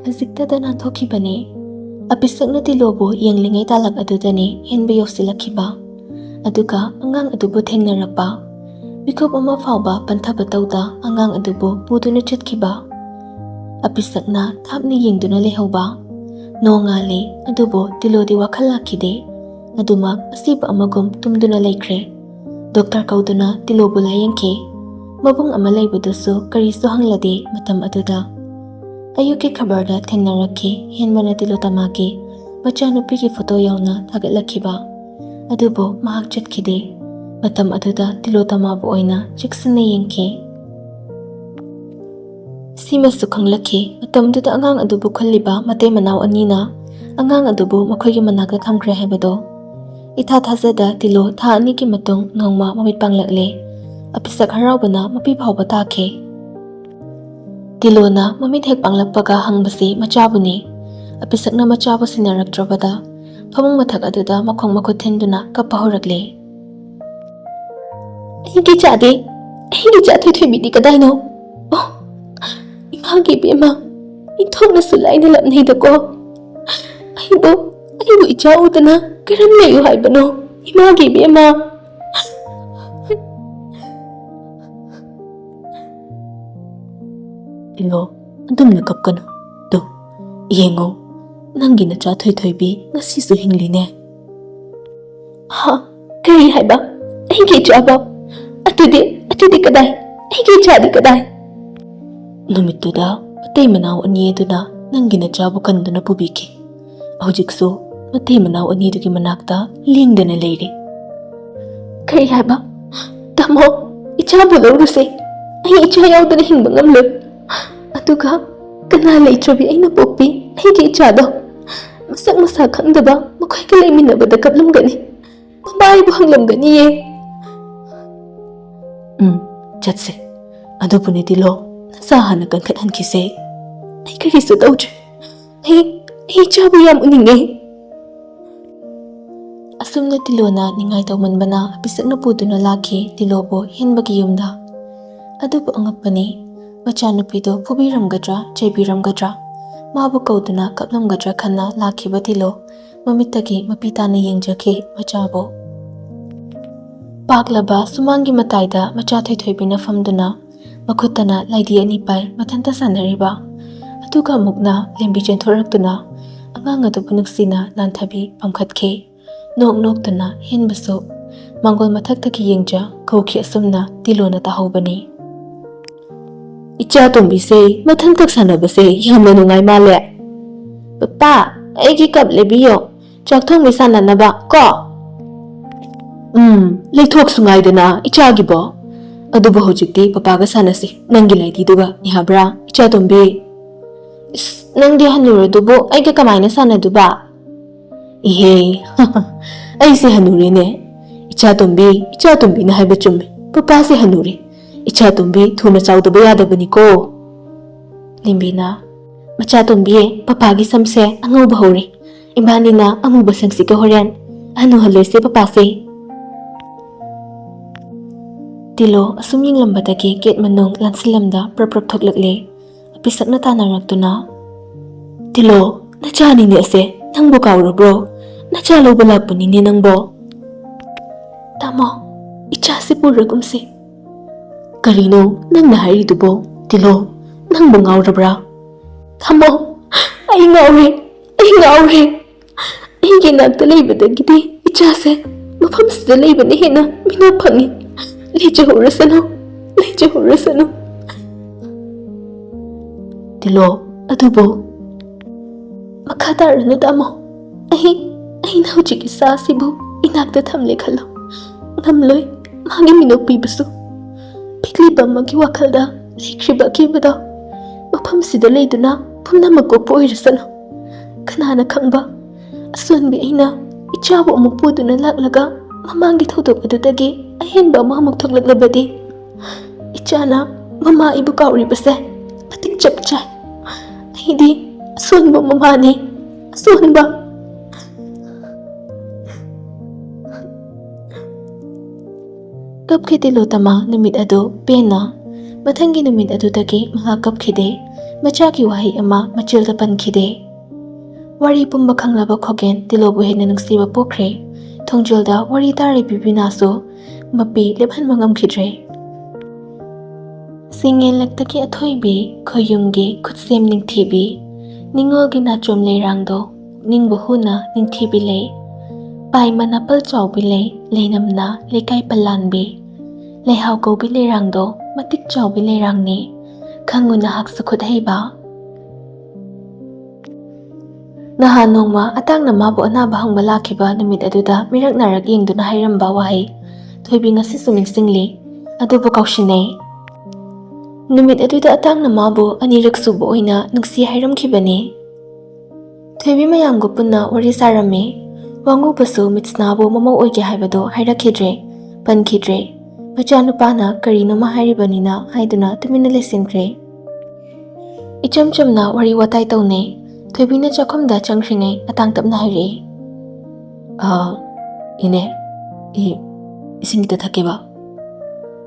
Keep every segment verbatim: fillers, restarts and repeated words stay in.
ꯈꯖꯤꯛꯇꯗ ꯅꯥꯟꯊꯣꯛꯈꯤꯕꯅꯤ꯫ ꯑꯄꯤꯁꯛꯅ ꯇꯤꯂꯣꯕꯨ ꯌꯦꯡꯂꯤꯉꯩ ꯇꯥꯂꯛ ꯑꯗꯨꯗꯅꯤ ꯍꯦꯟꯕ ꯌꯧꯁꯤꯜꯂꯛꯈꯤꯕ꯫ ꯑꯗꯨꯒ ꯑꯉꯥꯡ ꯑꯗꯨꯕꯨ ꯊꯦꯡꯅꯔꯛꯄ꯫ ꯃꯤꯀꯨꯞ ꯑꯃ ꯐꯥꯎꯕ ꯄꯟꯊꯕ ꯇꯧꯗ ꯑꯉꯥꯡ ꯑꯗꯨꯕꯨ ꯄꯨꯗꯨꯅ ꯆꯠꯈꯤꯕ꯫ ꯑꯄꯤꯁꯛꯅ ꯊꯥꯞꯅ ꯌꯦꯡꯗꯨꯅ ꯂꯩꯍꯧꯕ꯫ ꯅꯣꯡꯉꯥꯜꯂꯦ, ꯑꯗꯨꯕꯨ ꯇꯤꯂꯣꯗꯤ ꯋꯥꯈꯜ ꯂꯥꯛꯈꯤꯗꯦ꯫ ꯑꯗꯨꯃꯛ ꯑꯁꯤꯕ ꯑꯃꯒꯨꯝ ꯇꯨꯝꯗꯨꯅ ꯂꯩꯈ꯭ꯔꯦ꯫ ꯗꯣꯛꯇꯔ ꯀꯧꯗꯨꯅ ꯇꯤꯂꯣꯕꯨ ꯂꯥꯌꯦꯡꯈꯤ꯫ ꯃꯕꯨꯡ ꯑꯃ ꯂꯩꯕꯗꯨꯁꯨ ꯀꯔꯤꯁꯨ ꯍꯪꯂꯗꯦ ꯃꯇꯝ ꯑꯗꯨꯗ꯫ ꯑꯌꯨꯛꯀꯤ ꯈꯕꯔꯗ ꯊꯦꯡꯅꯔꯛꯈꯤ ꯍꯦꯟꯕꯅ ꯇꯤꯂꯣꯇꯃꯥꯒꯤ ꯃꯆꯥꯅꯨꯄꯤꯒꯤ ꯐꯣꯇꯣ ꯌꯥꯎꯅ ꯊꯥꯒꯠꯂꯛꯈꯤꯕ꯫ ꯑꯗꯨꯕꯨ ꯃꯍꯥꯛ ꯆꯠꯈꯤꯗꯦ꯫ ꯃꯇꯝ ꯑꯗꯨꯗ ꯇꯤꯂꯣꯇꯃꯥꯕꯨ ꯑꯣꯏꯅ ꯆꯦꯛꯁꯤꯟꯅ ꯌꯦꯡꯈꯤ꯫ ꯁꯤꯃꯁꯨ ꯈꯪꯂꯛꯈꯤ, ꯃꯇꯝꯗꯨꯗ ꯑꯉꯥꯡ ꯑꯗꯨꯕꯨ ꯈꯨꯜꯂꯤꯕ ꯃꯇꯩ ꯃꯅꯥꯎ ꯑꯅꯤꯅ ꯑꯉꯥꯡ ꯑꯗꯨꯕꯨ ꯃꯈꯣꯏꯒꯤ ꯃꯅꯥꯛꯇ ꯊꯝꯈ꯭ꯔꯦ ꯍꯥꯏꯕꯗꯣ꯫ ꯏꯊꯥ ꯊꯥꯖꯗ ꯇꯤꯂꯣ ꯊꯥ ꯑꯅꯤꯒꯤ ꯃꯇꯨꯡ ꯅꯣꯡꯃ ꯃꯃꯤꯠ ꯄꯥꯡꯂꯛꯂꯦ꯫ ꯑꯄꯤꯁꯛ ꯍꯔꯥꯎꯕꯅ ꯃꯄꯤ ꯐꯥꯎꯕ ꯇꯥꯈꯤ꯫ ꯇꯤꯂꯣꯅ ꯃꯃꯤꯠ ꯍꯦꯛ ꯄꯥꯡꯂꯛꯄꯒ ꯍꯪꯕꯁꯤ ꯃꯆꯥꯕꯨꯅꯤ꯫ ꯑꯄꯤꯁꯛꯅ ꯃꯆꯥꯕꯨ ꯁꯤꯟꯅꯔꯛꯇ꯭ꯔꯕꯗ ꯐꯃꯨꯡ ꯃꯊꯛ ꯑꯗꯨꯗ ꯃꯈꯣꯡ ꯃꯈꯨꯠ ꯊꯤꯟꯗꯨꯅ ꯀꯞꯄ ꯍꯧꯔꯛꯂꯦ꯫ "ꯑꯩꯒꯤ ꯏꯆꯥꯗꯤ, ꯑꯩꯒꯤ ꯏꯆꯥ ꯊꯣꯏꯊꯣꯏꯕꯤꯗꯤ ꯀꯗꯥꯏꯅꯣ? ꯑꯣ, ꯏꯃꯥꯒꯤ ꯏꯕꯦꯝꯃ, ꯏꯟꯊꯣꯛꯅꯁꯨ ꯂꯥꯏꯅ ꯂꯥꯞꯅꯩꯗꯀꯣ꯫ ꯑꯩꯕꯨ, ꯑꯩꯕꯨ ꯏꯆꯥ ꯎꯗꯅ ꯀꯔꯝ ꯂꯩꯌꯨ ꯍꯥꯏꯕꯅꯣ? ꯏꯃꯥꯒꯤ ꯏꯕꯦꯝꯃ!" "ꯇꯤꯂꯣ, ꯑꯗꯨꯝꯅ ꯀꯞꯀꯅꯨ꯫ ꯇꯨ, ꯌꯦꯡꯉꯨ, ꯅꯪꯒꯤ ꯅꯆꯥ ꯊꯣꯏꯊꯣꯏꯕꯤ ꯉꯁꯤꯁꯨ ꯍꯤꯡꯂꯤꯅꯦ꯫" "ꯍꯥ? ꯀꯔꯤ ꯍꯥꯏꯕ? ꯑꯩꯒꯤ ꯏꯆꯥꯕꯣ? ꯑꯗꯨꯗꯤ, ꯑꯗꯨꯗꯤ ꯀꯗꯥꯏ? ꯑꯩꯒꯤ ꯏꯆꯥꯗꯤ ꯀꯗꯥꯏ?" "ꯅꯨꯃꯤꯠꯇꯨꯗ ꯃꯇꯩ ꯃꯅꯥꯎ ꯑꯅꯤ ꯑꯗꯨꯅ ꯅꯪꯒꯤ ꯅꯆꯥꯕꯨ ꯀꯟꯗꯨꯅ ꯄꯨꯕꯤꯈꯤ꯫ ꯍꯧꯖꯤꯛꯁꯨ ꯃꯇꯩ ꯃꯅꯥꯎ ꯑꯅꯤꯗꯨꯒꯤ ꯃꯅꯥꯛꯇ ꯂꯦꯡꯗꯅ ꯂꯩꯔꯤ꯫" "ꯀꯔꯤ ꯍꯥꯏꯕ? ꯇꯥꯃꯣ, ꯏꯆꯥꯕꯨ ꯂꯧꯔꯨꯁꯦ꯫ ꯑꯩ ꯏꯆꯥ ꯌꯥꯎꯗꯅ ꯍꯤꯡꯕ ꯉꯝꯂꯣꯏ꯫ ꯑꯗꯨꯒ ꯀꯅꯥ ꯂꯩꯇ꯭ꯔꯕꯤ ꯑꯩꯅ ꯄꯣꯛꯄꯤ ꯑꯩꯒꯤ ꯏꯆꯥꯗꯣ? ꯃꯁꯛ ꯃꯁꯥ ꯈꯪꯗꯕ ꯃꯈꯣꯏꯒ ꯂꯩꯃꯤꯟꯅꯕꯗ ꯀꯞꯂꯝꯒꯅꯤ꯫ ꯃꯃꯥ ꯑꯩꯕꯨ ꯍꯪꯂꯝꯒꯅꯤꯌꯦ꯫" "ꯎꯝ, ꯆꯠꯁꯦ꯫ ꯑꯗꯨꯕꯨꯅꯦ ꯇꯤꯂꯣ, ꯅꯁꯥ ꯍꯥꯟꯅ ꯀꯟꯈꯠꯍꯟꯈꯤꯁꯦ꯫" "ꯑꯩ ꯀꯔꯤꯁꯨ ꯇꯧꯗ꯭ꯔꯦ꯫ ꯑꯩ, ꯑꯩ ꯏꯆꯥꯕꯨ ꯌꯥꯝ ꯎꯅꯤꯡꯉꯦ꯫" ꯑꯁꯨꯝꯅ ꯇꯤꯂꯣꯅ ꯅꯤꯡꯉꯥꯏ ꯇꯧꯃꯟꯕꯅ ꯑꯄꯤꯁꯛꯅ ꯄꯨꯗꯨꯅ ꯂꯥꯛꯈꯤ ꯇꯤꯂꯣꯕꯨ ꯍꯦꯟꯕꯒꯤ ꯌꯨꯝꯗ꯫ ꯑꯗꯨꯕꯨ ꯑꯉꯛꯄꯅꯤ, ꯃꯆꯥꯅꯨꯄꯤꯗꯣ ꯐꯨꯕꯤꯔꯝꯒꯗ꯭ꯔꯥ, ꯆꯩꯕꯤꯔꯝꯒꯗ꯭ꯔꯥ? ꯃꯥꯕꯨ ꯀꯧꯗꯨꯅ ꯀꯞꯂꯝꯒꯗ꯭ꯔꯥ ꯈꯟꯅ ꯂꯥꯛꯈꯤꯕ ꯇꯤꯂꯣ ꯃꯃꯤꯠꯇꯒꯤ ꯃꯄꯤ ꯇꯥꯅ ꯌꯦꯡꯖꯈꯤ ꯃꯆꯥꯕꯨ꯫ ꯄꯥꯛꯂꯕ ꯁꯨꯃꯥꯡꯒꯤ ꯃꯇꯥꯏꯗ ꯃꯆꯥ ꯊꯣꯏꯊꯣꯏꯕꯤꯅ ꯐꯝꯗꯨꯅ ꯃꯈꯨꯠꯇꯅ ꯂꯥꯏꯙꯤ ꯑꯅꯤ ꯄꯥꯏ ꯃꯊꯟꯇ ꯁꯥꯟꯅꯔꯤꯕ꯫ ꯑꯗꯨꯒ ꯑꯃꯨꯛꯅ ꯂꯦꯝꯕꯤ ꯆꯦꯟꯊꯣꯔꯛꯇꯨꯅ ꯑꯉꯥꯡ ꯑꯗꯨꯕꯨ ꯅꯨꯡꯁꯤꯅ ꯅꯥꯟꯊꯕꯤ ꯄꯝꯈꯠꯈꯤ꯫ ꯅꯣꯛ ꯅꯣꯛꯇꯨꯅ ꯍꯦꯟꯕꯁꯨ ꯃꯥꯡꯒꯣꯜ ꯃꯊꯛꯇꯒꯤ ꯌꯦꯡꯖ ꯀꯧꯈꯤ ꯑꯁꯨꯝꯅ ꯇꯤꯂꯣꯅ ꯇꯥꯍꯧꯕꯅꯤ꯫ "ꯏꯆꯥ ꯇꯣꯝꯕꯤꯁꯦ ꯃꯊꯟꯇ ꯁꯥꯟꯅꯕꯁꯦ ꯌꯥꯝꯅ ꯅꯨꯡꯉꯥꯏ ꯃꯥꯜꯂꯦ꯫ ꯄꯄꯥ, ꯑꯩꯒꯤ ꯀꯞ ꯂꯩꯕꯤꯌꯣ, ꯆꯥꯛ ꯊꯣꯡꯕꯤ ꯁꯥꯟꯅꯅꯕ ꯀꯣ꯫ ꯎꯝ, ꯂꯩꯊꯣꯛꯁꯨ ꯉꯥꯏꯗꯅ ꯏꯆꯥꯒꯤꯕꯣ꯫ ꯑꯗꯨꯕꯨ ꯍꯧꯖꯤꯛꯇꯤ ꯄꯄꯥꯒ ꯁꯥꯟꯅꯁꯤ, ꯅꯪꯒꯤ ꯂꯩꯗꯤꯗꯨꯒ ꯌꯥꯕ꯭ꯔꯥ, ꯏꯆꯥ ꯇꯣꯝꯕꯤ?" "ꯏꯁ, ꯅꯪꯗꯤ ꯍꯟꯅꯨꯔꯗꯨꯕꯨ ꯑꯩꯒ ꯀꯃꯥꯏꯅ ꯁꯥꯟꯅꯗꯨꯕ?" "ꯏꯍꯦ, ꯑꯩꯁꯦ ꯍꯅꯨꯔꯦꯅꯦ꯫ ꯏꯆꯥ ꯇꯣꯝꯕꯤ, ꯏꯆꯥ ꯇꯣꯝꯕꯤꯅ ꯍꯥꯏꯕ ꯆꯨꯝꯃꯤ꯫ ꯄꯄꯥꯁꯦ ꯍꯅꯨꯔꯦ꯫ ꯏꯆꯥ ꯇꯣꯝꯕꯤ ꯊꯨꯅ ꯆꯥꯎꯗꯕ ꯌꯥꯗꯕꯅꯤꯀꯣ꯫" ꯂꯦꯝꯕꯤꯅ, "ꯃꯆꯥ ꯇꯣꯝꯕꯤ, ꯄꯄꯥꯒꯤ ꯁꯝꯁꯦ ꯑꯉꯧꯕ ꯍꯧꯔꯦ꯫ ꯏꯕꯥꯅꯤꯅ ꯑꯃꯨꯕ ꯁꯝꯁꯤꯒ ꯍꯣꯔꯦꯟ ꯍꯅꯨꯍꯜꯂꯣꯏꯁꯦ ꯄꯄꯥꯁꯦ꯫" ꯇꯤꯂꯣ ꯑꯁꯨꯝ ꯌꯦꯡꯂꯝꯕꯗꯒꯤ ꯒꯦꯠ ꯃꯅꯨꯡ ꯂꯥꯟꯁꯤꯜꯂꯝꯗ ꯄ꯭ꯔꯞ ꯄ꯭ꯔꯞ ꯊꯣꯛꯂꯛꯂꯦ꯫ ꯑꯄꯤꯁꯛꯅ ꯇꯥꯟꯅꯔꯛꯇꯨꯅ, "ꯇꯤꯂꯣ, ꯅꯆꯥꯅꯤꯅꯦ ꯑꯁꯦ, ꯅꯪꯕꯨ ꯀꯥꯎꯔꯕ꯭ꯔꯣ? ꯅꯆꯥ ꯂꯧꯕ ꯂꯥꯛꯄꯅꯤꯅꯦ ꯅꯪꯕꯣ꯫" "ꯇꯥꯃꯣ, ꯏꯆꯥꯁꯤ ꯄꯨꯔꯒꯨꯝꯁꯤ꯫" "ꯀꯔꯤꯅꯣ ꯅꯪꯅ ꯍꯥꯏꯔꯤꯗꯨꯕꯣ? ꯇꯤꯂꯣ, ꯅꯪꯕꯨ ꯉꯥꯎꯔꯕ꯭ꯔꯥ?" "ꯇꯥꯃꯣ, ꯑꯩ ꯉꯥꯎꯔꯦ, ꯑꯩ ꯉꯥꯎꯔꯦ꯫ ꯑꯩꯒꯤ ꯏꯅꯥꯛꯇ ꯂꯩꯕꯗꯒꯤꯗꯤ ꯏꯆꯥꯁꯦ ꯃꯐꯝꯁꯤꯗ ꯂꯩꯕꯅ ꯍꯦꯟꯅ ꯃꯤꯅꯣꯛ ꯐꯪꯉꯤ꯫ ꯂꯩꯖꯍꯧꯔꯁꯅꯨ, ꯂꯩꯖꯍꯧꯔꯁꯅꯨ꯫" "ꯇꯤꯂꯣ, ꯑꯗꯨꯕꯨ꯫" "ꯃꯈꯥ ꯇꯥꯔꯅꯨ ꯇꯥꯃꯣ꯫ ꯑꯩ, ꯑꯩꯅ ꯍꯧꯖꯤꯛ ꯏꯆꯥꯁꯤꯕꯨ ꯏꯅꯥꯛꯇ ꯊꯝꯂꯦ ꯈꯜꯂꯣ, ꯉꯝꯂꯣꯏ ꯃꯥꯒꯤ ꯃꯤꯅꯣꯛ ꯄꯤꯕꯁꯨ꯫ ꯄꯤꯛꯂꯤꯕ ꯑꯃꯒꯤ ꯋꯥꯈꯜꯗ ꯂꯩꯈ꯭ꯔꯤꯕ ꯑꯀꯤꯕꯗꯣ ꯃꯐꯝꯁꯤꯗ ꯂꯩꯗꯨꯅ ꯄꯨꯝꯅꯃꯛ ꯀꯣꯛꯄ ꯑꯣꯏꯔꯁꯅꯨ꯫ ꯀꯅꯥꯅ ꯈꯪꯕ, ꯑꯁꯣꯟꯕꯤ ꯑꯩꯅ ꯏꯆꯥꯕꯨ ꯑꯃꯨꯛ ꯄꯨꯗꯨꯅ ꯂꯥꯛꯂꯒ ꯃꯃꯥꯡꯒꯤ ꯊꯧꯗꯣꯛ ꯑꯗꯨꯗꯒꯤ ꯑꯍꯦꯟꯕ ꯑꯃ ꯑꯃꯨꯛ ꯊꯣꯛꯂꯛꯂꯕꯗꯤ꯫ ꯏꯆꯥꯅ ꯃꯃꯥ ꯑꯩꯕꯨ ꯀꯥꯎꯔꯤꯕꯁꯦ ꯃꯇꯤꯛ ꯆꯞ ꯆꯥꯏ꯫ ꯑꯩꯗꯤ ꯑꯁꯣꯟꯕ ꯃꯃꯥꯅꯤ, ꯑꯁꯣꯟꯕ꯫" ꯀꯞꯈꯤꯗꯦ ꯂꯣꯇꯃꯥ ꯅꯨꯃꯤꯠ ꯑꯗꯨ ꯄꯦꯟꯅ꯫ ꯃꯊꯪꯒꯤ ꯅꯨꯃꯤꯠ ꯑꯗꯨꯗꯒꯤ ꯃꯍꯥꯛ ꯀꯞꯈꯤꯗꯦ꯫ ꯃꯆꯥꯒꯤ ꯋꯥꯍꯩ ꯑꯃ ꯃꯆꯤꯜꯗ ꯄꯟꯈꯤꯗꯦ꯫ ꯋꯥꯔꯤ ꯄꯨꯝꯕ ꯈꯪꯂꯕ ꯈꯣꯒꯦꯟ ꯇꯤꯂꯣꯕꯨ ꯍꯦꯟꯅ ꯅꯨꯡꯁꯤꯕ ꯄꯣꯛꯈ꯭ꯔꯦ꯫ ꯊꯣꯡꯖꯤꯜꯗ ꯋꯥꯔꯤ ꯇꯥꯔꯤꯕꯤ ꯕꯤꯅꯥꯁꯨ ꯃꯄꯤ ꯂꯦꯞꯍꯟꯕ ꯉꯝꯈꯤꯗ꯭ꯔꯦ꯫ ꯆꯤꯡꯌꯦꯜꯂꯛꯇꯒꯤ ꯑꯊꯣꯏꯕꯤ, ꯈꯣꯌꯨꯝꯒꯤ ꯈꯨꯠꯁꯦꯝ ꯅꯤꯡꯊꯤꯕꯤ, ꯅꯤꯡꯉꯣꯜꯒꯤ ꯅꯥꯆꯣꯝ ꯂꯩꯔꯥꯡꯗꯣ, ꯅꯤꯡꯕ ꯍꯨꯅ ꯅꯤꯡꯊꯤꯕꯤ ꯂꯩ꯫ ꯄꯥꯏꯃ ꯅꯥꯄꯜ ꯆꯥꯎꯕꯤ ꯂꯩ, ꯂꯩꯅꯝꯅ ꯂꯩꯀꯥꯏ ꯄꯜꯂꯥꯟꯕꯤ꯫ ꯂꯩꯍꯥꯎ ꯀꯧꯕꯤ ꯂꯩꯔꯥꯡꯗꯣ ꯃꯇꯤꯛ ꯆꯥꯎꯕꯤ ꯂꯩꯔꯥꯡꯅꯤ, ꯈꯪꯉꯨ ꯅꯍꯥꯛꯁꯨ ꯈꯨꯠ ꯍꯩꯕ꯫ ꯅꯍꯥꯟ ꯅꯣꯡꯃ ꯑꯇꯥꯡꯅ ꯃꯥꯕꯨ ꯑꯅꯥꯕ ꯍꯪꯕ ꯂꯥꯛꯈꯤꯕ ꯅꯨꯃꯤꯠ ꯑꯗꯨꯗ ꯃꯤꯔꯛ ꯅꯥꯔꯛ ꯌꯦꯡꯗꯨꯅ ꯍꯥꯏꯔꯝꯕ ꯋꯥꯍꯩ ꯊꯣꯏꯕꯤ ꯉꯁꯤꯁꯨ ꯅꯤꯡꯁꯤꯡꯂꯤ, ꯑꯗꯨꯕꯨ ꯀꯥꯎꯁꯤꯟꯅꯩ꯫ ꯅꯨꯃꯤꯠ ꯑꯗꯨꯗ ꯑꯇꯥꯡꯅ ꯃꯥꯕꯨ ꯑꯅꯤꯔꯛ ꯁꯨꯕ ꯑꯣꯏꯅ ꯅꯨꯡꯁꯤ ꯍꯥꯏꯔꯝꯈꯤꯕꯅꯤ꯫ ꯊꯣꯏꯕꯤ ꯃꯌꯥꯝꯒ ꯄꯨꯟꯅ ꯋꯥꯔꯤ ꯁꯥꯔꯝꯃꯤ꯫ ꯋꯥꯉꯨꯕꯁꯨ ꯃꯤꯠꯁꯅꯥꯕꯨ ꯃꯃꯧ ꯑꯣꯏꯒꯦ ꯍꯥꯏꯕꯗꯨ ꯍꯥꯏꯔꯛꯈꯤꯗ꯭ꯔꯦ, ꯄꯟꯈꯤꯗ꯭ꯔꯦ꯫ ꯃꯆꯥꯅꯨꯄꯥꯅ ꯀꯔꯤꯅꯣꯃ ꯍꯥꯏꯔꯤꯕꯅꯤꯅ ꯍꯥꯏꯗꯨꯅ ꯇꯨꯃꯤꯟꯅ ꯂꯩꯁꯤꯟꯈ꯭ꯔꯦ꯫ ꯏꯆꯝ ꯆꯝꯅ ꯋꯥꯔꯤ ꯋꯥꯇꯥꯏ ꯇꯧꯅꯩ꯫ ꯊꯣꯏꯕꯤꯅ ꯆꯥꯛꯈꯨꯝꯗ ꯆꯪꯈ꯭ꯔꯤꯉꯩ ꯑꯇꯥꯡ ꯇꯞꯅ ꯍꯥꯏꯔꯛꯏ꯫ "ꯑ, ꯏꯅꯦ, ꯏ, ꯏꯁꯤꯡ ꯈꯤꯇ ꯊꯛꯀꯦꯕ꯫"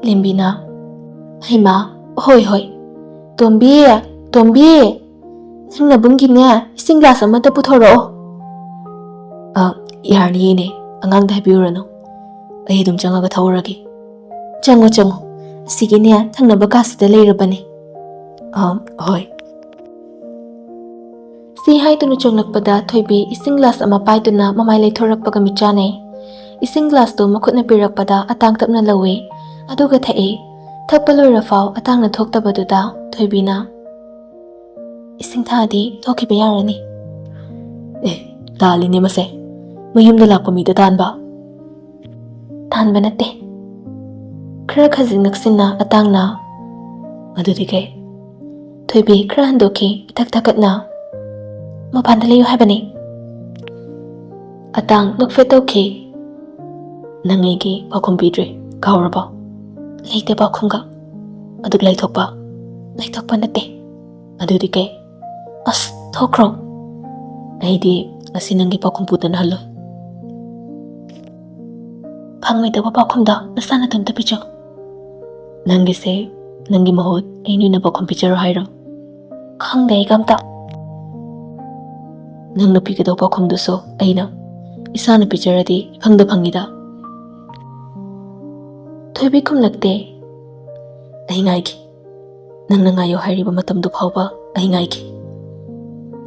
ꯂꯦꯝꯕꯤꯅ, "ꯍꯩꯃꯥ, ꯍꯣꯏ, ꯍꯣꯏ꯫ ꯇꯣꯝꯕꯤ, ꯇꯣꯝꯕꯤ, ꯅꯪ ꯅꯕꯨꯡꯒꯤꯅꯦ, ꯏꯁꯤꯡ ꯒ꯭ꯂꯥꯁ ꯑꯃꯇ ꯄꯨꯊꯣꯔꯛꯑꯣ꯫" "ꯑ, ꯌꯥꯔꯅꯤ ꯏꯅꯦ, ꯑꯉꯥꯡꯗ ꯍꯥꯏꯕꯤꯔꯨꯔꯅꯨ꯫ ꯑꯩ ꯑꯗꯨꯝ ꯆꯪꯉꯒ ꯊꯛꯎꯔꯒꯦ꯫" "ꯆꯪꯉꯣ, ꯆꯪꯉꯣ꯫ ꯑꯁꯤꯒꯤꯅꯦ, ꯊꯪꯅꯕ ꯀꯥꯁꯤꯗ ꯂꯩꯔꯕꯅꯦ꯫" "ꯑ, ꯍꯣꯏ꯫" ꯁꯤ ꯍꯥꯏꯗꯨꯅ ꯆꯪꯂꯛꯄꯗ ꯊꯣꯏꯕꯤ ꯏꯁꯤꯡ ꯒ꯭ꯂꯥꯁ ꯑꯃ ꯄꯥꯏꯗꯨꯅ ꯃꯃꯥꯏ ꯂꯩꯊꯣꯔꯛꯄꯒ ꯃꯤꯠ ꯆꯥꯅꯩ꯫ ꯏꯁꯤꯡ ꯒ꯭ꯂꯥꯁꯇꯨ ꯃꯈꯨꯠꯅ ꯄꯤꯔꯛꯄꯗ ꯑꯇꯥꯡ ꯇꯞꯅ ꯂꯧꯏ, ꯑꯗꯨꯒ ꯊꯛꯏ꯫ ꯊꯛꯄ ꯂꯣꯏꯔꯐꯥꯎ ꯑꯇꯥꯡꯅ ꯊꯣꯛꯇꯕꯗꯨꯗ ꯊꯣꯏꯕꯤꯅ, "ꯏꯁꯤꯡ ꯊꯛꯑꯗꯤ ꯊꯣꯛꯈꯤꯕ ꯌꯥꯔꯅꯤ꯫" "ꯑꯦ, ꯇꯥꯜꯂꯤꯅꯦ ꯃꯁꯦ꯫ ꯃꯌꯨꯝꯗ ꯂꯥꯛꯄ ꯃꯤꯗ ꯇꯥꯟꯕ?" "ꯇꯥꯟꯕ ꯅꯠꯇꯦ꯫" ꯈꯔ ꯈꯖꯤꯛ ꯅꯛꯁꯤꯟꯅ ꯑꯇꯥꯡꯅ, "ꯑꯗꯨꯗꯤ ꯀꯩ?" ꯊꯣꯏꯕꯤ ꯈꯔ ꯍꯟꯗꯣꯛꯈꯤ, ꯏꯊꯛ ꯊꯀꯠꯅ, "ꯃꯄꯥꯟꯗ ꯂꯩꯌꯨ ꯍꯥꯏꯕꯅꯤ꯫" ꯑꯇꯥꯡ ꯅꯣꯛꯐꯦꯠ ꯇꯧꯈꯤ꯫ "ꯅꯪ ꯑꯩꯒꯤ ꯄꯥꯎꯈꯨꯝ ꯄꯤꯗ꯭ꯔꯤ, ꯀꯥꯎꯔꯕꯣ?" "ꯂꯩꯇꯦ ꯄꯥꯎꯈꯨꯝꯒ꯫" "ꯑꯗꯨ ꯂꯩꯊꯣꯛꯄ?" "ꯂꯩꯊꯣꯛꯄ ꯅꯠꯇꯦ꯫" "ꯑꯗꯨꯗꯤ ꯀꯩ?" "ꯑꯁ, ꯊꯣꯛꯈ꯭ꯔꯣ꯫" "ꯑꯩꯗꯤ ꯉꯁꯤ ꯅꯪꯒꯤ ꯄꯥꯎꯈꯨꯝ ꯄꯨꯗꯅ ꯍꯜꯂꯣꯏ꯫" "ꯐꯪꯉꯣꯏꯗꯕ ꯄꯥꯎꯈꯨꯝꯗꯣ ꯅꯁꯥ ꯅꯇꯣꯝꯇ ꯄꯤꯖꯧ꯫" "ꯅꯪꯒꯤꯁꯦ, ꯅꯪꯒꯤ ꯃꯍꯨꯠ ꯑꯩꯅ ꯑꯣꯏꯅ ꯄꯥꯎꯈꯨꯝ ꯄꯤꯖꯔꯣ ꯍꯥꯏꯔꯣ?" ꯈꯪꯗꯦ ꯑꯩꯒ ꯑꯝꯇ꯫ ꯅꯪꯅ ꯄꯤꯒꯗꯧꯕ ꯄꯥꯎꯈꯨꯝꯗꯨꯁꯨ ꯑꯩꯅ ꯏꯁꯥꯅ ꯄꯤꯖꯔꯗꯤ ꯏꯐꯪꯗ ꯐꯪꯉꯤꯗ꯫ ꯊꯣꯏꯕꯤ ꯈꯨꯝꯂꯛꯇꯦ꯫ ꯑꯩ ꯉꯥꯏꯒꯦ꯫ ꯅꯪꯅ ꯉꯥꯏꯌꯣ ꯍꯥꯏꯔꯤꯕ ꯃꯇꯝꯗꯨ ꯐꯥꯎꯕ ꯑꯩ ꯉꯥꯏꯒꯦ꯫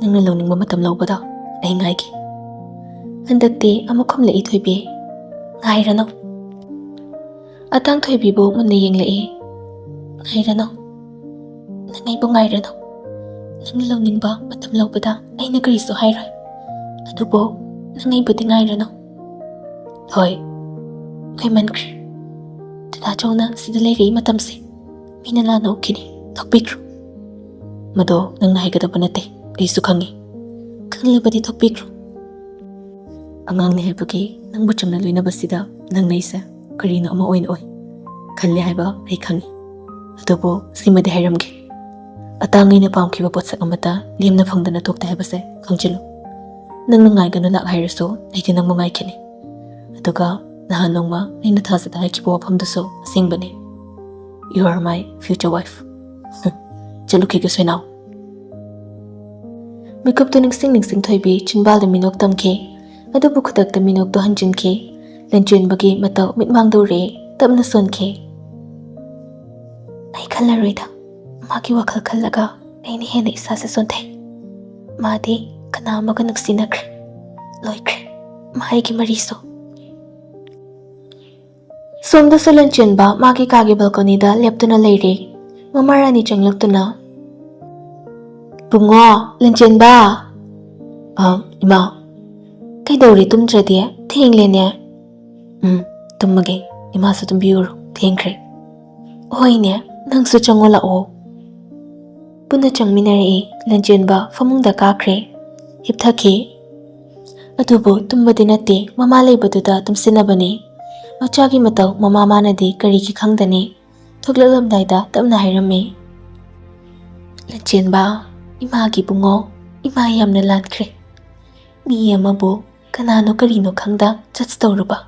ꯅꯪꯅ ꯂꯧꯅꯤꯡꯕ ꯃꯇꯝ ꯂꯧꯕꯗ ꯑꯩ ꯉꯥꯏꯒꯦ꯫ ꯍꯟꯗꯛꯇꯤ ꯑꯃꯨꯛ ꯈꯨꯝꯂꯛꯏ ꯊꯣꯏꯕꯤ꯫ ꯉꯥꯏꯔꯅꯨ꯫ ꯑꯇꯥꯡ ꯊꯣꯏꯕꯤꯕꯨ ꯃꯨꯟꯅ ꯌꯦꯡꯂꯛꯏ꯫ ꯉꯥꯏꯔꯅꯨ꯫ ꯅꯪ ꯑꯩꯕꯨ ꯉꯥꯏꯔꯅꯨ꯫ ꯅꯪꯅ ꯂꯧꯅꯤꯡꯕ ꯃꯇꯝ ꯂꯧꯕꯗ ꯑꯩꯅ ꯀꯔꯤꯁꯨ ꯍꯥꯏꯔꯣꯏ꯫ ꯑꯗꯨꯕꯨ ꯅꯪ ꯑꯩꯕꯨꯗꯤ ꯉꯥꯏꯔꯅꯨ꯫ ꯍꯣꯏ, ꯀꯨꯏꯃꯟꯈ꯭ꯔꯦ꯫ ꯗꯗꯥ ꯆꯧꯅ ꯁꯤꯗ ꯂꯩꯔꯛꯏ ꯃꯇꯝꯁꯦ ꯃꯤꯅ ꯂꯥꯟꯅ ꯎꯈꯤꯅꯤ꯫ ꯊꯣꯛꯄꯤꯈ꯭ꯔꯣ꯫ ꯃꯗꯣ ꯅꯪꯅ ꯍꯥꯏꯒꯗꯕ ꯅꯠꯇꯦ, ꯑꯩꯁꯨ ꯈꯪꯉꯤ꯫ ꯈꯪꯂꯕꯗꯤ ꯊꯣꯛꯄꯤꯈ꯭ꯔꯣ꯫ ꯑꯉꯥꯡꯅꯤ ꯍꯥꯏꯕꯒꯤ ꯅꯪꯕꯨ ꯆꯝꯅ ꯂꯣꯏꯅꯕꯁꯤꯗ ꯅꯪꯅ ꯑꯩꯁꯦ ꯀꯔꯤꯅꯣ ꯑꯃ ꯑꯣꯏꯅ ꯑꯣꯏ ꯈꯜꯂꯦ ꯍꯥꯏꯕ ꯑꯩ ꯈꯪꯉꯤ꯫ ꯑꯗꯨꯕꯨ ꯁꯤꯃꯗꯤ ꯍꯥꯏꯔꯝꯒꯦ, ꯑꯇꯥꯡ ꯑꯩꯅ ꯄꯥꯝꯈꯤꯕ ꯄꯣꯠꯁꯛ ꯑꯃꯠꯇ ꯂꯦꯝꯅ ꯐꯪꯗꯅ ꯊꯣꯛꯇꯦ ꯍꯥꯏꯕꯁꯦ ꯈꯪꯖꯤꯜꯂꯨ꯫ ꯅꯪꯅ ꯉꯥꯏꯒꯅꯨ ꯂꯥꯛ ꯍꯥꯏꯔꯁꯨ ꯑꯩꯗꯤ ꯅꯪꯕꯨ ꯉꯥꯏꯈꯤꯅꯤ꯫ ꯑꯗꯨꯒ ꯅꯍꯥꯟ ꯅꯣꯡꯃ ꯑꯩꯅ ꯊꯥꯖꯗ ꯍꯥꯏꯈꯤꯕ ꯋꯥꯐꯝꯗꯨꯁꯨ ꯑꯁꯦꯡꯕꯅꯤ꯫ You are my future wife. ꯆꯠꯂꯨꯈꯤꯒꯦ ꯁꯣꯏꯅꯥꯎ꯫ ꯃꯤꯀꯨꯞꯇꯨ ꯅꯤꯡꯁꯤꯡ ꯅꯤꯡꯁꯤꯡ ꯊꯣꯏꯕꯤ ꯆꯤꯟꯕꯥꯜꯗ ꯃꯤꯅꯣꯛ ꯇꯝꯈꯤ꯫ ꯑꯗꯨꯕꯨ ꯈꯨꯗꯛꯇ ꯃꯤꯅꯣꯛꯇꯨ ꯍꯟꯖꯤꯟꯈꯤ꯫ ꯂꯟꯆꯦꯟꯕꯒꯤ ꯃꯇꯧ ꯃꯤꯠꯃꯥꯡꯗ ꯎꯔꯛꯏ꯫ ꯇꯞꯅ ꯁꯣꯟꯈꯤ꯫ ꯑꯩ ꯈꯜꯂꯔꯣꯏꯗ꯫ ꯃꯥꯒꯤ ꯋꯥꯈꯜ ꯈꯜꯂꯒ ꯑꯩꯅ ꯍꯦꯟꯅ ꯏꯁꯥꯁꯦ ꯁꯣꯟꯊꯩ꯫ ꯃꯥꯗꯤ ꯀꯅꯥ ꯑꯃꯒ ꯅꯨꯡꯁꯤꯅꯈ꯭ꯔꯦ꯫ ꯂꯣꯏꯈ꯭ꯔꯦ꯫ ꯃꯥ ꯑꯩꯒꯤ ꯃꯔꯤꯁꯨ꯫ ꯁꯣꯝꯗꯁꯨ ꯂꯟꯆꯦꯟꯕ ꯃꯥꯒꯤ ꯀꯥꯒꯤ ꯕꯦꯜꯀꯣꯅꯤꯗ ꯂꯦꯞꯇꯨꯅ ꯂꯩꯔꯤ꯫ ꯃꯃꯥ ꯔꯥꯅꯤ ꯆꯪꯂꯛꯇꯨꯅ, "ꯏꯕꯨꯡꯉꯣ, ꯂꯟꯆꯦꯟꯕ!" "ꯑ, ꯏꯃꯥ?" "ꯀꯩꯗꯧꯔꯤ, ꯇꯨꯝꯗ꯭ꯔꯗꯤ? ꯊꯦꯡꯂꯦꯅꯦ꯫" "ꯎꯝ, ꯇꯨꯝꯃꯒꯦ꯫ ꯏꯃꯥꯁꯨ ꯇꯨꯝꯕꯤꯔꯨꯔꯣ, ꯊꯦꯡꯈ꯭ꯔꯦ꯫" "ꯍꯣꯏꯅꯦ, ꯅꯪꯁꯨ ꯆꯪꯉꯣ ꯂꯥꯛꯑꯣ꯫" ꯄꯨꯟꯅ ꯆꯪꯃꯤꯟꯅꯔꯛꯏ꯫ ꯂꯟꯆꯦꯟꯕ ꯐꯃꯨꯡꯗ ꯀꯥꯈ꯭ꯔꯦ, ꯍꯤꯞꯊꯈꯤ꯫ ꯑꯗꯨꯕꯨ ꯇꯨꯝꯕꯗꯤ ꯅꯠꯇꯦ, ꯃꯃꯥ ꯂꯩꯕꯗꯨꯗ ꯇꯨꯝꯁꯤꯟꯅꯕꯅꯤ꯫ ꯃꯆꯥꯒꯤ ꯃꯇꯧ ꯃꯃꯥ ꯃꯥꯅꯗꯤ ꯀꯔꯤꯒꯤ ꯈꯪꯗꯅꯤ? ꯊꯣꯛꯂꯛꯂꯝꯗꯥꯏꯗ ꯇꯞꯅ ꯍꯥꯏꯔꯝꯃꯤ, "ꯂꯟꯆꯦꯟꯕ, ꯏꯃꯥꯒꯤ ꯏꯕꯨꯡꯉꯣ, ꯏꯃꯥ ꯌꯥꯝꯅ ꯂꯥꯟꯈ꯭ꯔꯦ꯫ ꯃꯤ ꯑꯃꯕꯨ ꯀꯅꯥꯅꯣ ꯀꯔꯤꯅꯣ ꯈꯪꯗ ꯖꯁ ꯇꯧꯔꯨꯕ,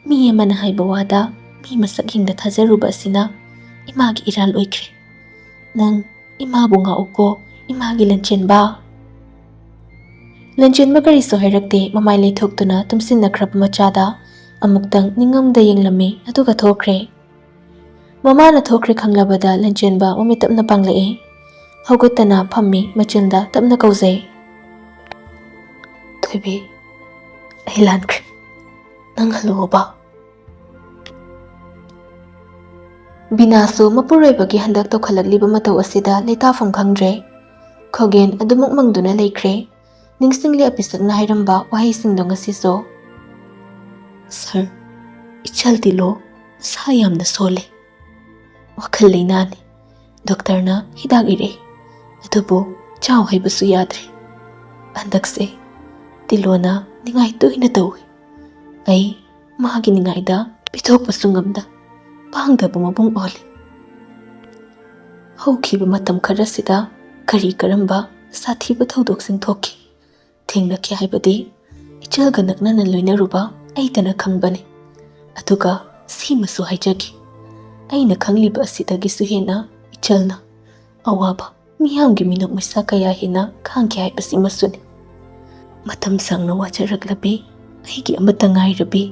ꯃꯤ ꯑꯃꯅ ꯍꯥꯏꯕ ꯋꯥꯗ ꯃꯤ ꯃꯁꯛ ꯌꯦꯡꯗ ꯊꯥꯖꯔꯨꯕ ꯑꯁꯤꯅ ꯏꯃꯥꯒꯤ ꯏꯔꯥꯜ ꯑꯣꯏꯈ꯭ꯔꯦ꯫ ꯅꯪ "ꯏꯃꯥꯕꯨ ꯉꯥꯛꯎꯀꯣ, ꯏꯃꯥꯒꯤ ꯂꯟꯆꯦꯟꯕ"꯫ ꯂꯟꯆꯦꯟꯕ ꯀꯔꯤꯁꯨ ꯍꯥꯏꯔꯛꯇꯦ꯫ ꯃꯃꯥꯏ ꯂꯩꯊꯣꯛꯇꯨꯅ ꯇꯨꯝꯁꯤꯟꯅꯈ꯭ꯔꯕ ꯃꯆꯥꯗ ꯑꯃꯨꯛꯇꯪ ꯅꯤꯡꯉꯝꯗ ꯌꯦꯡꯂꯝꯃꯤ, ꯑꯗꯨꯒ ꯊꯣꯛꯈ꯭ꯔꯦ꯫ ꯃꯃꯥꯅ ꯊꯣꯛꯈ꯭ꯔꯦ ꯈꯪꯂꯕꯗ ꯂꯟꯆꯦꯟꯕ ꯃꯃꯤꯠ ꯇꯞꯅ ꯄꯥꯡꯂꯛꯏ꯫ ꯍꯧꯒꯠꯇꯅ ꯐꯝꯃꯤ, ꯃꯆꯤꯟꯗ ꯇꯞꯅ ꯀꯧꯖꯩ꯫ "ꯊꯣꯏꯕꯤ, ꯑꯩ ꯂꯥꯟꯈ꯭ꯔꯦ꯫ ꯅꯪ ꯍꯜꯂꯛꯑꯣꯕ"꯫ ꯕꯤꯅꯥꯁꯨ ꯃꯄꯨꯔꯣꯏꯕꯒꯤ ꯍꯟꯗꯛ ꯇꯧꯈꯠꯂꯛꯂꯤꯕ ꯃꯇꯧ ꯑꯁꯤꯗ ꯂꯩꯇꯥꯐꯝ ꯈꯪꯗ꯭ꯔꯦ꯫ ꯈꯣꯒꯦꯟ ꯑꯗꯨꯃꯛ ꯃꯪꯗꯨꯅ ꯂꯩꯈ꯭ꯔꯦ꯫ ꯅꯤꯡꯁꯤꯡꯂꯤ ꯑꯄꯤꯁꯛꯅ ꯍꯥꯏꯔꯝꯕ ꯋꯥꯍꯩꯁꯤꯡꯗꯣ ꯉꯁꯤꯁꯨ꯫ "ꯁꯥꯔ, ꯏꯆꯜ ꯇꯤꯂꯣ ꯃꯁꯥ ꯌꯥꯝꯅ ꯁꯣꯜꯂꯦ꯫ ꯋꯥꯈꯜ ꯂꯩꯅꯥꯅꯤ꯫ ꯗꯣꯛꯇꯔꯅ ꯍꯤꯗꯥꯛ ꯏꯔꯛꯏ, ꯑꯗꯨꯕꯨ ꯆꯥꯎ ꯍꯥꯏꯕꯁꯨ ꯌꯥꯗ꯭ꯔꯦ꯫ ꯍꯟꯗꯛꯁꯦ ꯇꯤꯂꯣꯅ ꯅꯤꯡꯉꯥꯏ ꯇꯣꯏꯅ ꯇꯧꯏ꯫ ꯑꯩ ꯃꯥꯒꯤ ꯅꯤꯡꯉꯥꯏꯗ ꯄꯤꯊꯣꯛꯄꯁꯨ ꯉꯝꯗ ꯄꯥꯡꯗꯕ ꯃꯕꯨꯡ ꯑꯣꯜꯂꯤ꯫ ꯍꯧꯈꯤꯕ ꯃꯇꯝ ꯈꯔꯁꯤꯗ ꯀꯔꯤ ꯀꯔꯝꯕ ꯁꯥꯊꯤꯕ ꯊꯧꯗꯣꯛꯁꯤꯡ ꯊꯣꯛꯈꯤ, ꯊꯦꯡꯅꯈꯤ ꯍꯥꯏꯕꯗꯤ ꯏꯆꯜꯒ ꯅꯛꯅꯅ ꯂꯣꯏꯅꯔꯨꯕ ꯑꯩꯇꯅ ꯈꯪꯕꯅꯤ꯫ ꯑꯗꯨꯒ ꯁꯤꯃꯁꯨ ꯍꯥꯏꯖꯒꯦ, ꯑꯩꯅ ꯈꯪꯂꯤꯕ ꯑꯁꯤꯗꯒꯤꯁꯨ ꯍꯦꯟꯅ ꯏꯆꯜꯅ ꯑꯋꯥꯕ ꯃꯤꯌꯥꯝꯒꯤ ꯃꯤꯅꯣꯛ ꯃꯩꯁꯥ ꯀꯌꯥ ꯍꯦꯟꯅ ꯈꯥꯡꯈꯤ ꯍꯥꯏꯕꯁꯤꯃꯁꯨꯅꯤ꯫ ꯃꯇꯝ ꯁꯥꯡꯅ ꯋꯥꯖꯔꯛꯂꯕꯤ ꯑꯩꯒꯤ ꯑꯃꯠꯇ ꯉꯥꯏꯔꯕꯤ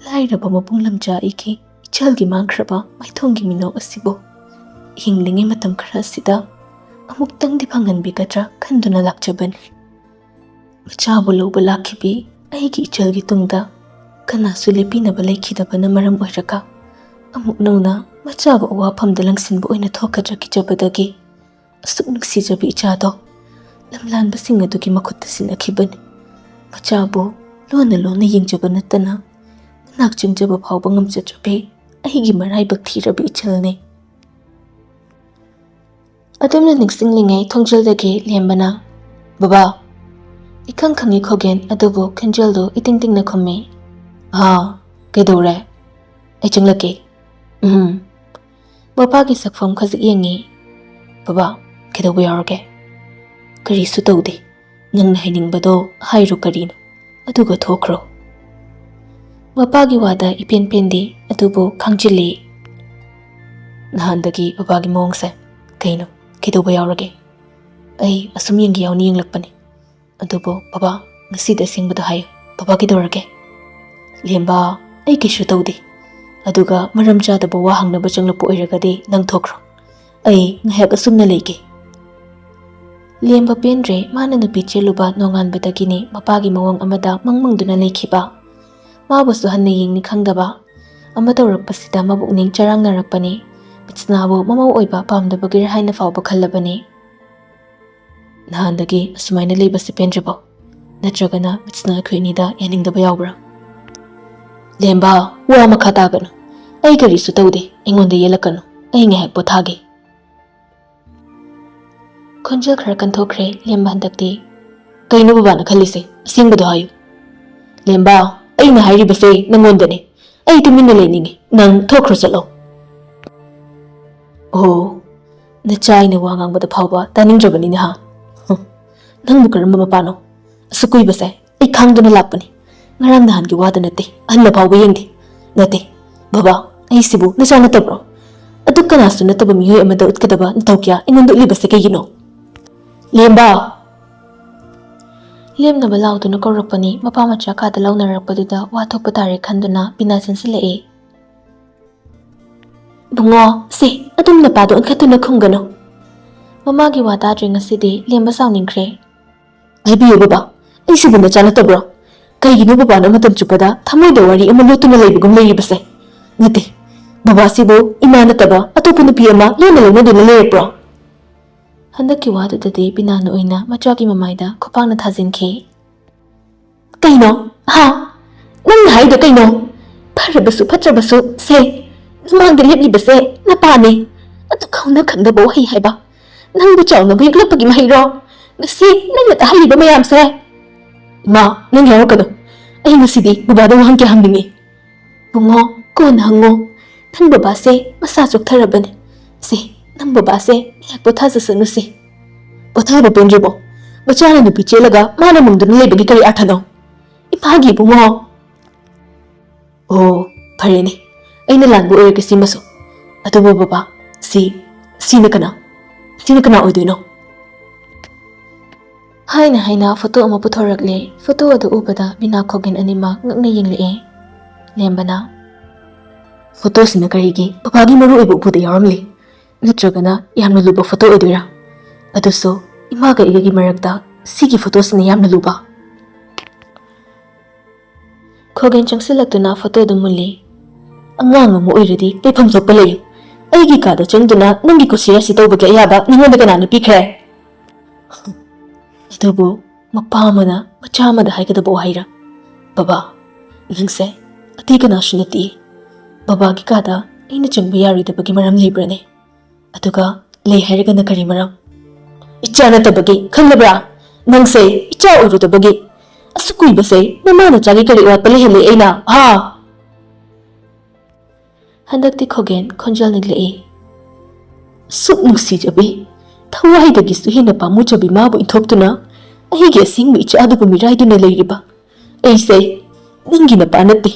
ꯂꯥꯏꯔꯕ ꯃꯄꯨꯡ ꯂꯝꯖꯥ ꯑꯩꯒꯤ ꯏꯆꯜꯒꯤ ꯃꯥꯡꯈ꯭ꯔꯕ ꯃꯥꯏꯊꯣꯡꯒꯤ ꯃꯤꯅꯣꯛ ꯑꯁꯤꯕꯨ ꯍꯤꯡꯂꯤꯉꯩ ꯃꯇꯝ ꯈꯔ ꯑꯁꯤꯗ ꯑꯃꯨꯛꯇꯪꯗꯤ ꯐꯪꯍꯟꯕꯤꯒꯗ꯭ꯔꯥ ꯈꯟꯗꯨꯅ ꯂꯥꯛꯆꯕꯅꯤ꯫ ꯃꯆꯥꯕꯨ ꯂꯧꯕ ꯂꯥꯛꯈꯤꯕꯤ ꯑꯩꯒꯤ ꯏꯆꯜꯒꯤ ꯇꯨꯡꯗ ꯀꯅꯥꯁꯨ ꯂꯦꯞꯄꯤꯅꯕ ꯂꯩꯈꯤꯗꯕꯅ ꯃꯔꯝ ꯑꯣꯏꯔꯒ ꯑꯃꯨꯛ ꯅꯧꯅ ꯃꯆꯥꯕꯨ ꯑꯋꯥꯐꯝꯗ ꯂꯪꯁꯤꯟꯕ ꯑꯣꯏꯅ ꯊꯣꯛꯀꯗ꯭ꯔꯥ ꯀꯤꯖꯕꯗꯒꯤ ꯑꯁꯨꯛ ꯅꯨꯡꯁꯤꯖꯕꯤ ꯏꯆꯥꯗꯣ ꯂꯝꯂꯥꯟꯕꯁꯤꯡ ꯑꯗꯨꯒꯤ ꯃꯈꯨꯠꯇ ꯁꯤꯟꯅꯈꯤꯕꯅꯤ꯫ ꯃꯆꯥꯕꯨ ꯂꯣꯟꯅ ꯂꯣꯟꯅ ꯌꯦꯡꯖꯕ ꯅꯠꯇꯅ ꯃꯅꯥꯛ ꯆꯪꯖꯕ ꯐꯥꯎꯕ ꯉꯝꯖꯗ꯭ꯔꯕꯤ ꯑꯩꯒꯤ ꯃꯔꯥꯏꯕꯛ ꯊꯤꯔꯕ ꯏꯆꯜꯅꯤ꯫ ꯑꯗꯨꯝꯅ ꯅꯤꯡꯁꯤꯡꯂꯤꯉꯩ ꯊꯣꯡꯖꯤꯜꯗꯒꯤ ꯂꯦꯝꯕꯅ, "ꯕꯕꯥ!" ꯏꯈꯪ ꯈꯪꯉꯤ ꯈꯣꯒꯦꯟ ꯑꯗꯨꯕꯨ ꯈꯣꯟꯖꯦꯜꯗꯨ ꯏꯇꯤꯡ ꯇꯤꯡꯅ ꯈꯨꯝꯃꯤ꯫ "ꯑꯥ, ꯀꯩꯗꯧꯔꯦ? ꯑꯩ ꯆꯪꯂꯛꯀꯦ"꯫ "ꯎꯝ"꯫ ꯃꯄꯥꯒꯤ ꯁꯛꯐꯝ ꯈꯖꯤꯛ ꯌꯦꯡꯉꯤ꯫ "ꯕꯕꯥ, ꯀꯩꯗꯧꯕ ꯌꯥꯎꯔꯒꯦ?" "ꯀꯔꯤꯁꯨ ꯇꯧꯗꯦ꯫ ꯅꯪꯅ ꯍꯥꯏꯅꯤꯡꯕꯗꯣ ꯍꯥꯏꯔꯣ ꯀꯔꯤꯅꯣ, ꯑꯗꯨꯒ ꯊꯣꯛꯈ꯭ꯔꯣ"꯫ ꯃꯄꯥꯒꯤ ꯋꯥꯗ ꯏꯄꯦꯟ ꯄꯦꯟꯗꯦ, ꯑꯗꯨꯕꯨ ꯈꯥꯡꯖꯤꯜꯂꯤ꯫ "ꯅꯍꯥꯟꯗꯒꯤ ꯕꯕꯥꯒꯤ ꯃꯑꯣꯡꯁꯦ ꯀꯩꯅꯣ? "ꯀꯩꯗꯧꯕ ꯌꯥꯎꯔꯒꯦ?" "ꯑꯩ ꯑꯁꯨꯝ ꯌꯦꯡꯒꯦ ꯌꯥꯎꯅ ꯌꯦꯡꯂꯛꯄꯅꯤ꯫ ꯑꯗꯨꯕꯨ ꯕꯕꯥ, ꯉꯁꯤꯗꯤ ꯑꯁꯦꯡꯕꯗꯣ ꯍꯥꯏꯌꯨ꯫ ꯕꯕꯥ ꯀꯩꯗꯧꯔꯒꯦ?" "ꯂꯦꯝꯕ, ꯑꯩ ꯀꯩꯁꯨ ꯇꯧꯗꯦ꯫ ꯑꯗꯨꯒ ꯃꯔꯝ ꯆꯥꯗꯕ ꯋꯥ ꯍꯪꯅꯕ ꯆꯪꯂꯛꯄ ꯑꯣꯏꯔꯒꯗꯤ ꯅꯪ ꯊꯣꯛꯈ꯭ꯔꯣ꯫ ꯑꯩ ꯉꯥꯏꯍꯥꯛ ꯑꯁꯨꯝꯅ ꯂꯩꯒꯦ꯫" ꯂꯦꯝꯕ ꯄꯦꯟꯗ꯭ꯔꯦ꯫ ꯃꯥꯅ ꯅꯨꯄꯤ ꯆꯦꯜꯂꯨꯕ ꯅꯣꯡꯉꯥꯟꯕꯗꯒꯤꯅꯤ ꯃꯄꯥꯒꯤ ꯃꯑꯣꯡ ꯑꯃꯗ ꯃꯪ ꯃꯪꯗꯨꯅ ꯂꯩꯈꯤꯕ꯫ ꯃꯥꯕꯨꯁꯨ ꯍꯟꯅ ꯌꯦꯡꯅꯤ ꯈꯪꯗꯕ꯫ ꯑꯃ ꯇꯧꯔꯛꯄꯁꯤꯗ ꯃꯕꯨꯛꯅꯤꯡ ꯆꯔꯥꯡꯅꯔꯛꯄꯅꯤ꯫ ꯃꯤꯠꯁꯅꯥꯕꯨ ꯃꯃꯧ ꯑꯣꯏꯕ ꯄꯥꯝꯗꯕꯒꯤꯔ ꯍꯥꯏꯅ ꯐꯥꯎꯕ ꯈꯜꯂꯕꯅꯤ꯫ "ꯅꯍꯥꯟꯗꯒꯤ ꯑꯁꯨꯃꯥꯏꯅ ꯂꯩꯕꯁꯤ ꯄꯦꯟꯗ꯭ꯔꯤꯕꯣ? ꯅꯠꯇ꯭ꯔꯒꯅ ꯃꯤꯠꯁꯅꯥ ꯑꯩꯈꯣꯏ ꯑꯅꯤꯗ ꯌꯥꯅꯤꯡꯗꯕ ꯌꯥꯎꯕ꯭ꯔꯥ?" "ꯂꯦꯝꯕ, ꯋꯥ ꯃꯈꯥ ꯇꯥꯒꯅꯨ꯫ ꯑꯩ ꯀꯔꯤꯁꯨ ꯇꯧꯗꯦ꯫ ꯑꯩꯉꯣꯟꯗ ꯌꯦꯠꯂꯛꯀꯅꯨ꯫ ꯑꯩ ꯉꯥꯏꯍꯥꯛ ꯄꯣꯊꯥꯒꯦ꯫" ꯈꯣꯟꯖꯦꯜ ꯈꯔ ꯀꯟꯊꯣꯛꯈ꯭ꯔꯦ ꯂꯦꯝꯕ ꯍꯟꯗꯛꯇꯤ꯫ "ꯀꯩꯅꯣ ꯕꯕꯥꯅ ꯈꯜꯂꯤꯁꯦ? ꯑꯁꯦꯡꯕꯗꯣ ꯍꯥꯏꯌꯨ꯫" "ꯂꯦꯝꯕ, ꯑꯩꯅ ꯍꯥꯏꯔꯤꯕꯁꯦ ꯅꯪꯉꯣꯟꯗꯅꯦ꯫ ꯑꯩ ꯇꯨꯃꯤꯟꯅ ꯂꯩꯅꯤꯡꯉꯤ꯫ ꯅꯪ ꯊꯣꯛꯈ꯭ꯔꯣ ꯆꯠꯂꯣ꯫" "ꯑꯣ, ꯅꯆꯥ ꯑꯩꯅ ꯋꯥ ꯉꯥꯡꯕꯗ ꯐꯥꯎꯕ ꯇꯥꯅꯤꯡꯗ꯭ꯔꯕꯅꯤꯅꯦ ꯍꯥ? ꯍꯨꯝ, ꯅꯪꯕꯨ ꯀꯔꯝꯕ ꯃꯄꯥꯅꯣ? ꯑꯁꯨꯛ ꯀꯨꯏꯕꯁꯦ ꯑꯩ ꯈꯥꯡꯗꯨꯅ ꯂꯥꯛꯄꯅꯤ꯫ ꯉꯔꯥꯡ ꯅꯍꯥꯟꯒꯤ ꯋꯥꯗ ꯅꯠꯇꯦ, ꯑꯍꯟꯅ ꯐꯥꯎꯕ ꯌꯦꯡꯗꯦ꯫ ꯅꯠꯇꯦ, ꯕꯕꯥ, ꯑꯩꯁꯤꯕꯨ ꯅꯆꯥ ꯅꯠꯇꯕ꯭ꯔꯣ? ꯑꯗꯨ ꯀꯅꯥꯁꯨ ꯅꯠꯇꯕ ꯃꯤꯑꯣꯏ ꯑꯃꯗ ꯎꯠꯀꯗꯕ ꯅꯇꯧ ꯀꯌꯥ ꯑꯩꯉꯣꯟꯗ ꯎꯠꯂꯤꯕꯁꯦ ꯀꯩꯒꯤꯅꯣ? ꯂꯦꯝꯕ!" ꯂꯦꯝꯅꯕ ꯂꯥꯎꯗꯨꯅ ꯀꯧꯔꯛꯄꯅꯤ꯫ ꯃꯄꯥ ꯃꯆꯥ ꯀꯥꯗ ꯂꯧꯅꯔꯛꯄꯗꯨꯗ ꯋꯥ ꯊꯣꯛꯄ ꯇꯥꯔꯦ ꯈꯟꯗꯨꯅ ꯕꯤꯅꯥ ꯆꯦꯟꯁꯤꯜꯂꯛꯑꯦ꯫ "ꯕꯨꯡꯉꯣ, ꯁꯦ, ꯑꯗꯨꯝ ꯅꯄꯥꯗꯣ ꯑꯣꯟꯈꯠꯇꯨꯅ ꯈꯨꯝꯒꯅꯨ꯫" ꯃꯃꯥꯒꯤ ꯋꯥ ꯇꯥꯗ꯭ꯔꯦ ꯉꯁꯤꯗꯤ꯫ ꯂꯦꯝꯕ ꯁꯥꯎꯅꯤꯡꯈ꯭ꯔꯦ꯫ "ꯍꯥꯏꯕꯤꯌꯨ ꯕꯕꯥ, ꯑꯩꯁꯤꯕꯨ ꯅꯆꯥ ꯅꯠꯇꯕ꯭ꯔꯣ? ꯀꯩꯒꯤꯅꯣ ꯕꯕꯥꯅ ꯃꯇꯝ ꯆꯨꯞꯄꯗ ꯊꯃꯣꯏꯗ ꯋꯥꯔꯤ ꯑꯃ ꯂꯣꯠꯇꯨꯅ ꯂꯩꯕꯒꯨꯝ ꯂꯩꯔꯤꯕꯁꯦ? ꯅꯠꯇꯦ, ꯕꯕꯥꯁꯤꯕꯨ ꯏꯃꯥ ꯅꯠꯇꯕ ꯑꯇꯣꯞꯄ ꯅꯨꯄꯤ ꯑꯃ ꯂꯣꯟꯅ ꯂꯧꯅꯗꯨꯅ ꯂꯩꯔꯛꯄ꯭ꯔꯣ?" ꯍꯟꯗꯛꯀꯤ ꯋꯥꯗꯨꯗꯗꯤ ꯕꯤꯅꯥꯅ ꯑꯣꯏꯅ ꯃꯆꯥꯒꯤ ꯃꯃꯥꯏꯗ ꯈꯨꯄꯥꯛꯅ ꯊꯥꯖꯤꯟꯈꯤ꯫ "ꯀꯩꯅꯣ? ꯍꯥ? ꯅꯪꯅ ꯍꯥꯏꯗꯣ ꯀꯩꯅꯣ? ꯐꯔꯕꯁꯨ ꯐꯠꯇ꯭ꯔꯕꯁꯨ ꯁꯦ, ꯅꯃꯥꯡꯗ ꯂꯦꯞꯂꯤꯕꯁꯦ ꯅꯄꯥꯅꯦ꯫ ꯑꯗꯨ ꯈꯪꯅ ꯈꯪꯗꯕ ꯋꯥꯍꯩ ꯍꯥꯏꯕ꯫ ꯅꯪꯕꯨ ꯆꯥꯎꯅꯕ ꯌꯣꯛꯂꯛꯄꯒꯤ ꯃꯍꯩꯔꯣ? ꯉꯁꯤ ꯅꯪꯅ ꯇꯥꯍꯜꯂꯤꯕ ꯃꯌꯥꯝꯁꯦ?" "ꯏꯃꯥ, ꯅꯪ ꯌꯥꯎꯔꯛꯀꯅꯨ꯫ ꯑꯩ ꯉꯁꯤꯗꯤ ꯕꯕꯥꯗ ꯋꯥꯍꯪ ꯀꯌꯥ ꯍꯪꯅꯤꯡꯉꯤ꯫" "ꯕꯨꯡꯉꯣ, ꯀꯣꯟꯅ ꯍꯪꯉꯣ꯫ ꯅꯪ ꯕꯕꯥꯁꯦ ꯃꯁꯥ ꯆꯣꯛꯊꯔꯕꯅꯦ꯫ ꯁꯦ, ꯅꯪ ꯕꯕꯥꯁꯦ ꯉꯥꯏꯍꯥꯛ ꯄꯣꯊꯥꯖꯁꯅꯨꯁꯦ꯫" "ꯄꯣꯊꯥꯕ ꯄꯦꯟꯗ꯭ꯔꯤꯕꯣ? ꯃꯆꯥꯅ ꯅꯨꯄꯤ ꯆꯦꯜꯂꯒ ꯃꯥꯅ ꯃꯪꯗꯨꯅ ꯂꯩꯕꯒꯤ ꯀꯔꯤ ꯑꯥꯔꯊꯅꯣ? ꯏꯃꯥꯒꯤ ꯏꯕꯨꯡꯉꯣ!" "ꯑꯣ, ꯐꯔꯦꯅꯦ, ꯑꯩꯅ ꯂꯥꯟꯕ ꯑꯣꯏꯔꯒꯦ ꯁꯤꯃꯁꯨ꯫ ꯑꯗꯨꯕꯨ ꯕꯕꯥ, ꯁꯤ, ꯁꯤꯅ ꯀꯅꯥ?" "ꯁꯤꯅ ꯀꯅꯥ ꯑꯣꯏꯗꯣꯏꯅꯣ?" ꯍꯥꯏꯅ ꯍꯥꯏꯅ ꯐꯣꯇꯣ ꯑꯃ ꯄꯨꯊꯣꯔꯛꯂꯦ꯫ ꯐꯣꯇꯣ ꯑꯗꯨ ꯎꯕꯗ ꯕꯤꯅꯥ ꯈꯣꯒꯦꯟ ꯑꯅꯤꯃꯛ ꯉꯛꯅ ꯌꯦꯡꯂꯛꯑꯦ꯫ ꯂꯦꯝꯕꯅ, "ꯐꯣꯇꯣꯁꯤꯅ ꯀꯔꯤꯒꯤ ꯕꯕꯥꯒꯤ ꯃꯔꯨ ꯑꯣꯏꯕ ꯎꯄꯨꯗ ꯌꯥꯎꯔꯝꯂꯤ? ꯅꯠꯇ꯭ꯔꯒꯅ ꯌꯥꯝꯅ ꯂꯨꯕ ꯐꯣꯇꯣ ꯑꯣꯏꯗꯣꯏꯔꯥ? ꯑꯗꯨꯁꯨ ꯏꯃꯥꯒ ꯑꯩꯒꯒꯤ ꯃꯔꯛꯇ ꯁꯤꯒꯤ ꯐꯣꯇꯣꯁꯤꯅ ꯌꯥꯝꯅ ꯂꯨꯕ?" ꯈꯣꯒꯦꯟ ꯆꯪꯁꯤꯜꯂꯛꯇꯨꯅ ꯐꯣꯇꯣꯗꯨ ꯃꯨꯜꯂꯤ꯫ "ꯑꯉꯥꯡ ꯑꯃ ꯑꯣꯏꯔꯗꯤ ꯂꯩꯐꯝ ꯊꯣꯛꯄ ꯂꯩꯌꯨ꯫ ꯑꯩꯒꯤ ꯀꯥꯗ ꯆꯪꯗꯨꯅ ꯅꯪꯒꯤ ꯀꯨꯁꯤꯔꯥꯁꯤ ꯇꯧꯕꯒꯤ ꯑꯌꯥꯕ ꯅꯉꯣꯟꯗ ꯀꯅꯥꯅ ꯄꯤꯈ꯭ꯔꯦ?" ꯑꯗꯨꯕꯨ ꯃꯄꯥ ꯑꯃꯅ ꯃꯆꯥ ꯑꯃꯗ ꯍꯥꯏꯒꯗꯕ ꯋꯥꯍꯩꯔꯥ? "ꯕꯕꯥ, ꯅꯪꯁꯦ ꯑꯇꯩ ꯀꯅꯥꯁꯨ ꯅꯠꯇꯦ꯫ ꯕꯕꯥꯒꯤ ꯀꯥꯗ ꯑꯩꯅ ꯆꯪꯕ ꯌꯥꯔꯣꯏꯗꯕꯒꯤ ꯃꯔꯝ ꯂꯩꯕ꯭ꯔꯅꯦ? ꯑꯗꯨꯒ ꯂꯩ ꯍꯥꯏꯔꯒꯅ ꯀꯔꯤ ꯃꯔꯝ? ꯏꯆꯥ ꯅꯠꯇꯕꯒꯤ, ꯈꯪꯂꯕ꯭ꯔꯥ? ꯅꯪꯁꯦ ꯏꯆꯥ ꯑꯣꯏꯔꯨꯗꯕꯒꯤ꯫ ꯑꯁꯨꯛ ꯀꯨꯏꯕꯁꯦ ꯅꯃꯥ ꯅꯆꯥꯒꯤ ꯀꯔꯤ ꯑꯋꯥꯠꯄ ꯂꯩꯍꯜꯂꯦ ꯑꯩꯅ, ꯍꯥ?" ꯍꯟꯗꯛꯇꯤ ꯈꯣꯒꯦꯟ ꯈꯣꯟꯖꯦꯜ ꯅꯤꯛꯂꯛꯏ꯫ "ꯑꯁꯨꯛ ꯅꯨꯡꯁꯤꯖꯕꯤ, ꯊꯋꯥꯏꯗꯒꯤꯁꯨ ꯍꯦꯟꯅ ꯄꯥꯝꯃꯨꯖꯕꯤ ꯃꯥꯕꯨ ꯏꯟꯊꯣꯛꯇꯨꯅ ꯑꯩꯒꯤ ꯑꯁꯦꯡꯕ ꯏꯆꯥ ꯑꯗꯨꯕꯨ ꯃꯤꯔꯥꯏꯗꯨꯅ ꯂꯩꯔꯤꯕ ꯑꯩꯁꯦ ꯅꯪꯒꯤ ꯅꯄꯥ ꯅꯠꯇꯦ꯫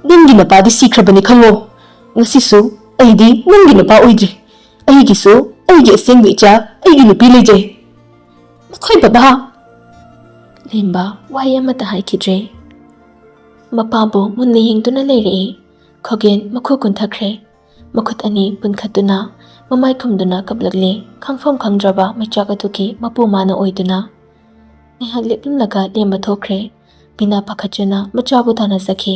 ꯅꯪꯒꯤ ꯅꯄꯥꯗꯤ ꯁꯤꯈ꯭ꯔꯕꯅꯤ, ꯈꯪꯉꯣ꯫ ꯉꯁꯤꯁꯨ ꯑꯩꯗꯤ ꯅꯪꯒꯤ ꯅꯄꯥ ꯑꯣꯏꯗ꯭ꯔꯤ꯫ ꯑꯩꯒꯤꯁꯨ ꯑꯩꯒꯤ ꯑꯁꯦꯡꯕ ꯏꯆꯥ, ꯑꯩꯒꯤ ꯅꯨꯄꯤ ꯂꯩꯖꯩ꯫ ꯃꯈꯣꯏ ꯕꯕꯥ!" ꯂꯦꯝꯕ ꯋꯥꯍꯩ ꯑꯃꯠꯇ ꯍꯥꯏꯈꯤꯗ꯭ꯔꯦ꯫ ꯃꯄꯥꯕꯨ ꯃꯨꯟꯅ ꯌꯦꯡꯗꯨꯅ ꯂꯩꯔꯛꯏ꯫ ꯈꯣꯒꯦꯟ ꯃꯈꯨ ꯀꯨꯟꯊꯈ꯭ꯔꯦ꯫ ꯃꯈꯨꯠ ꯑꯅꯤ ꯄꯨꯟꯈꯠꯇꯨꯅ ꯃꯃꯥꯏ ꯈꯨꯝꯗꯨꯅ ꯀꯞꯂꯛꯂꯦ꯫ ꯈꯪꯐꯝ ꯈꯪꯗ꯭ꯔꯕ ꯃꯩꯆꯥꯛ ꯑꯗꯨꯒꯤ ꯃꯄꯨ ꯃꯥꯅ ꯑꯣꯏꯗꯨꯅ꯫ ꯉꯥꯏꯍꯥꯛ ꯂꯦꯞꯂꯝꯂꯒ ꯂꯦꯝꯕ ꯊꯣꯛꯈ꯭ꯔꯦ꯫ ꯕꯤꯅꯥ ꯄꯥꯈꯠꯆꯅ ꯃꯆꯥꯕꯨ ꯇꯥꯟꯅꯖꯈꯤ꯫